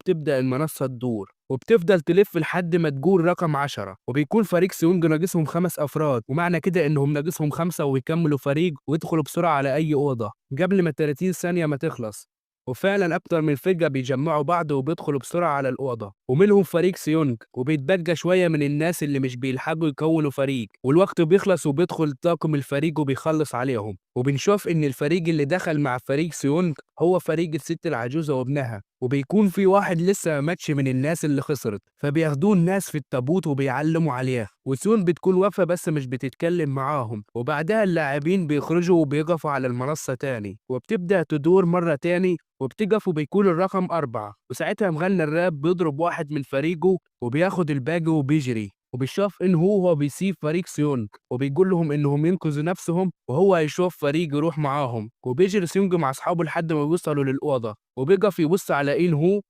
وبتبدأ المنصة تدور، وبتفضل تلف لحد ما تجول رقم 10، وبيكون فريق سيونج ناقصهم 5 أفراد، ومعنى كده إنهم ناقصهم 5 ويكملوا فريق ويدخلوا بسرعة على أي أوضة قبل ما 30 ثانية ما تخلص. وفعلا أكتر من فرقة بيجمعوا بعض وبيدخلوا بسرعة على الأوضة، ومنهم فريق سيونج، وبيتبقى شوية من الناس اللي مش بيلحقوا يكونوا فريق، والوقت بيخلص وبيدخل طاقم الفريق وبيخلص عليهم. وبنشوف إن الفريق اللي دخل مع فريق سيونج هو فريق الست العجوزة وابنها، وبيكون في واحد لسه ما ماتش من الناس اللي خسرت، فبياخدوه الناس في التابوت وبيعلموا عليه، وسون بتكون واقفة بس مش بتتكلم معاهم. وبعدها اللاعبين بيخرجوا وبيقفوا على المنصة تاني، وبتبدأ تدور مرة تاني وبتقف وبيكون الرقم 4، وساعتها مغني الراب بيضرب واحد من فريقه وبياخد الباقي وبيجري. وبيشوف إن هو بيسيب فريق سيونج وبيقول لهم إنهم ينقذوا نفسهم وهو هيشوف فريق يروح معاهم. وبيجري سيونج مع أصحابه لحد ما بيوصلوا للأوضة، وبيقف يبص على إن هو